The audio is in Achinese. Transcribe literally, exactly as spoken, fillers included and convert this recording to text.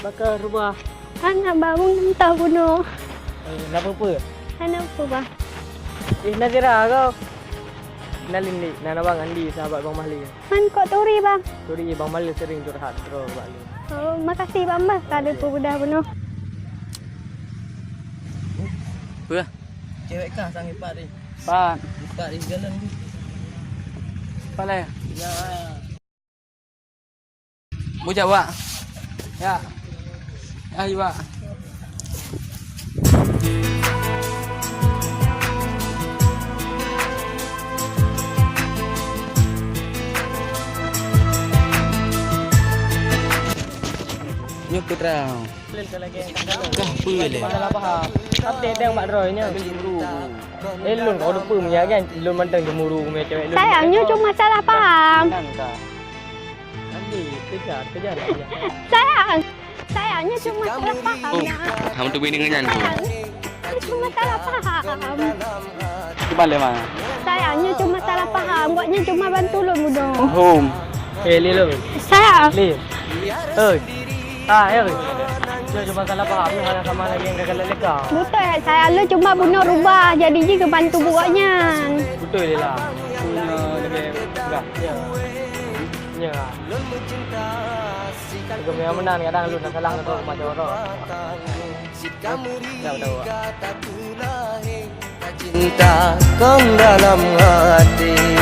Baka rubah. Hana, Bang, mantong bunoe. Eh, na peue-peue? Hana peue, Bang. Eh, Nazira kau. Kenalin ni, nan abang Andi, sahabat Bang Mahli. Man kok turi, Bang? Turi, Bang Mahli sering curhat terus bak lu. Oh, makasih, Bang, bah. Ka lheueh peumudah bunoe. Peue? Cewek kah sang ipak ni? Pat. Ipak di jalan ni. Pat lé? Ya. Bujak, Wak. Ya. Ya, Wak. Nyoe putra. Dah peue lé? Masalah paham. Tapi deng mak droe nyoe. Eh, lôn kau lupa punya kan? Lôn mantong cemburu punya cewek lôn. Sayang, nyoe cuma salah paham. Sayang, sayang, nyoe cuma salah paham. Oh, ya. Hang tu bini ngan nyan tu. Sayang, nyoe cuma salah paham. Cuba lé, Mang. Sayang, nyoe cuma salah paham. Gobnyan cuma bantu lôn bunoe. Hom. Eh, Lil, oi. Sayang. Lil. Oi. Ah, ya, oi. Nyoe cuma salah paham, nyoe hana sama lagèe nyang ka lôn leka. Beutôi, sayang, lôn cuma bunoe rubah, jadi jih geubantu buet nyan. Beutôi, Lila. Nyoe lagèe peugah. Ya. Ya. Lagèe meunan kadang lôn na salah ngon macam orang. Cinta kon dalam hati.